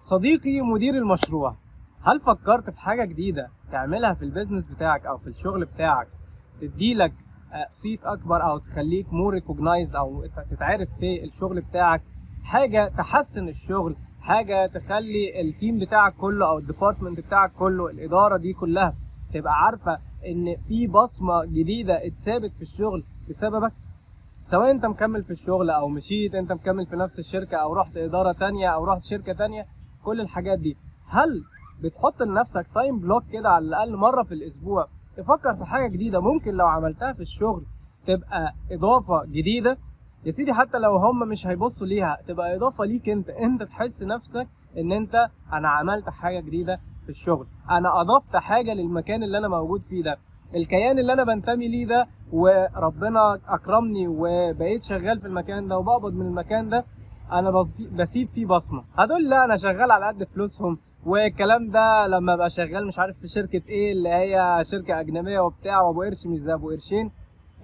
صديقي مدير المشروع، هل فكرت في حاجة جديدة تعملها في ال business بتاعك أو في الشغل بتاعك تديلك صيت أكبر أو تخليك more recognized أو تتعرف في الشغل بتاعك؟ حاجة تحسن الشغل، حاجة تخلي ال team بتاعك كله أو ال department بتاعك كله، الإدارة دي كلها تبقى عارفة إن في بصمة جديدة اتثابت في الشغل بسببك. سواء انت مكمل في الشغل او مشيت، انت مكمل في نفس الشركة او رحت ادارة تانية او رحت شركة تانية، كل الحاجات دي، هل بتحط لنفسك time block كده على الاقل مرة في الاسبوع تفكر في حاجة جديدة ممكن لو عملتها في الشغل تبقى اضافة جديدة؟ يا سيدي حتى لو هم مش هيبصوا ليها، تبقى اضافة ليك انت، انت تحس نفسك ان انت انا عملت حاجة جديدة في الشغل، انا اضفت حاجة للمكان اللي انا موجود فيه ده، الكيان اللي انا بنتمي ليه ده، وربنا اكرمني وبقيت شغال في المكان ده وبقبض من المكان ده، انا بسيب فيه بصمه. هتقول لا انا شغال على قد فلوسهم والكلام ده، لما ابقى شغال مش عارف في شركة ايه اللي هي شركة اجنبية وبتاع، وابو قرش مش زي ابو قرشين.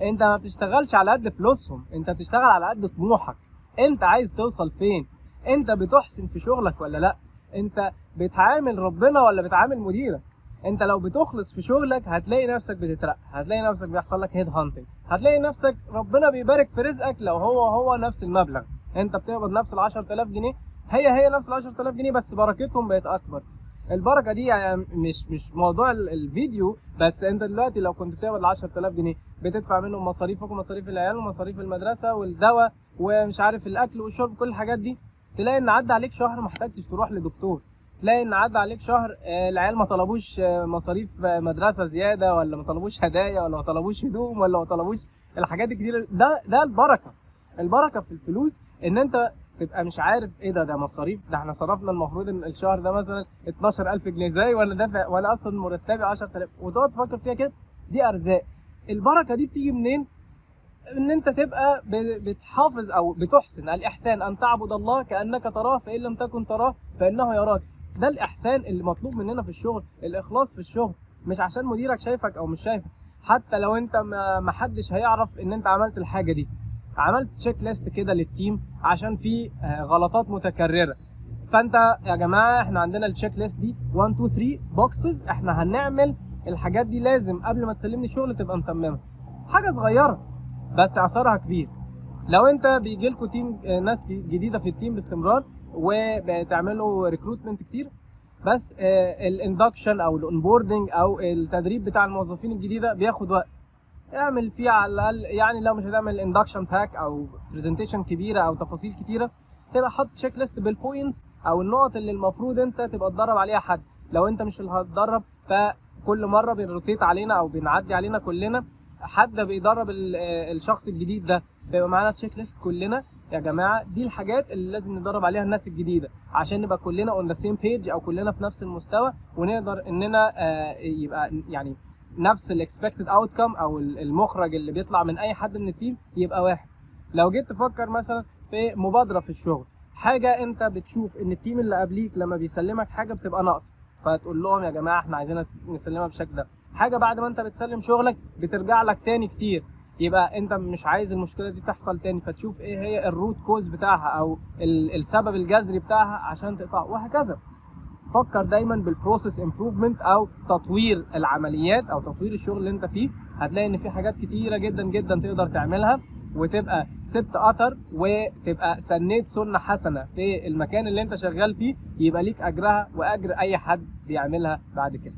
انت ما بتشتغلش على قد فلوسهم، انت بتشتغل على قد طموحك. انت عايز توصل فين؟ انت بتحسن في شغلك ولا لا؟ انت بتعامل ربنا ولا بتعامل مديرك؟ انت لو بتخلص في شغلك هتلاقي نفسك بتترقى، هتلاقي نفسك بيحصل لك head hunting، هتلاقي نفسك ربنا بيبارك في رزقك. لو هو هو نفس المبلغ، انت بتقبض نفس ال 10000 جنيه، هي هي نفس ال 10000 جنيه، بس بركتهم بقت اكبر. البركة دي يعني مش موضوع الفيديو بس. انت دلوقتي لو كنت بتقبض 10000 جنيه بتدفع منهم مصاريفك ومصاريف العيال ومصاريف المدرسة والدواء ومش عارف الاكل والشرب، كل الحاجات دي، تلاقي ان عدى عليك شهر ما احتاجتش تروح لدكتور، تلاقي ان عدى عليك شهر العيال ما طلبوش مصاريف مدرسه زياده، ولا ما طلبوش هدايا، ولا ما طلبوش هدوم، ولا ما طلبوش الحاجات الكتيرة. ده البركه، البركة في الفلوس، ان انت تبقى مش عارف ايه ده، ده مصاريف، ده احنا صرفنا المفروض ان الشهر ده مثلا 12000 جنيه، ازاي وانا دافع وانا اصلا مرتبي 10000؟ وتقعد تفكر فيها كده. دي ارزاق. البركة دي بتيجي منين؟ ان انت تبقى بتحافظ او بتحسن. الاحسان ان تعبد الله كانك تراه، فان لم تكن تراه فانه يراك. ده الاحسان اللي مطلوب مننا في الشغل، الاخلاص في الشغل، مش عشان مديرك شايفك او مش شايفك. حتى لو انت ما حدش هيعرف ان انت عملت الحاجة دي، عملت checklist كده لل team عشان في غلطات متكرره، فانت يا جماعة احنا عندنا ال checklist دي 1 2 3 boxes، احنا هنعمل الحاجات دي، لازم قبل ما تسلمني الشغل تبقى متممها. حاجة صغيرة بس اثرها كبير. لو انت بيجي لكم team ناس جديدة في ال team باستمرار وبتعملوا recruitment كتير، بس ال induction او ال onboarding او التدريب بتاع الموظفين الجديدة بياخد وقت، اعمل فيه على الاقل، يعني لو مش هتعمل induction pack او presentation كبيرة او تفاصيل كتيره، تبقى حاطط checklist بال points او النقط اللي المفروض انت تبقى تدرب عليها حد. لو انت مش اللي هتدرب، فكل مرة بن rotate علينا او بنعدي علينا كلنا حد بيدرب الشخص الجديد ده، فيبقى معانا checklist كلنا، يا جماعة دي الحاجات اللي لازم ندرب عليها الناس الجديدة عشان نبقى كلنا on the same page او كلنا في نفس المستوى، ونقدر اننا يبقى يعني نفس ال expected outcome او المخرج اللي بيطلع من اي حد من ال team يبقى واحد. لو جيت تفكر مثلا في مبادرة في الشغل، حاجة انت بتشوف ان ال team اللي قبليك لما بيسلمك حاجة بتبقى ناقصه، فتقول لهم يا جماعة احنا عايزين نسلمها بالشكل ده. حاجة بعد ما انت بتسلم شغلك بترجع لك تاني كتير، يبقى انت مش عايز المشكلة دي تحصل تاني، فتشوف ايه هي ال root cause بتاعها او السبب الجذري بتاعها عشان تقطعه، وهكذا. فكر دايما بال process improvement او تطوير العمليات او تطوير الشغل اللي انت فيه. هتلاقي ان في حاجات كتيرة جدا جدا تقدر تعملها وتبقى سبت اثر وتبقى سنيت سنة حسنه في المكان اللي انت شغال فيه، يبقى ليك اجرها واجر اي حد بيعملها بعد كده.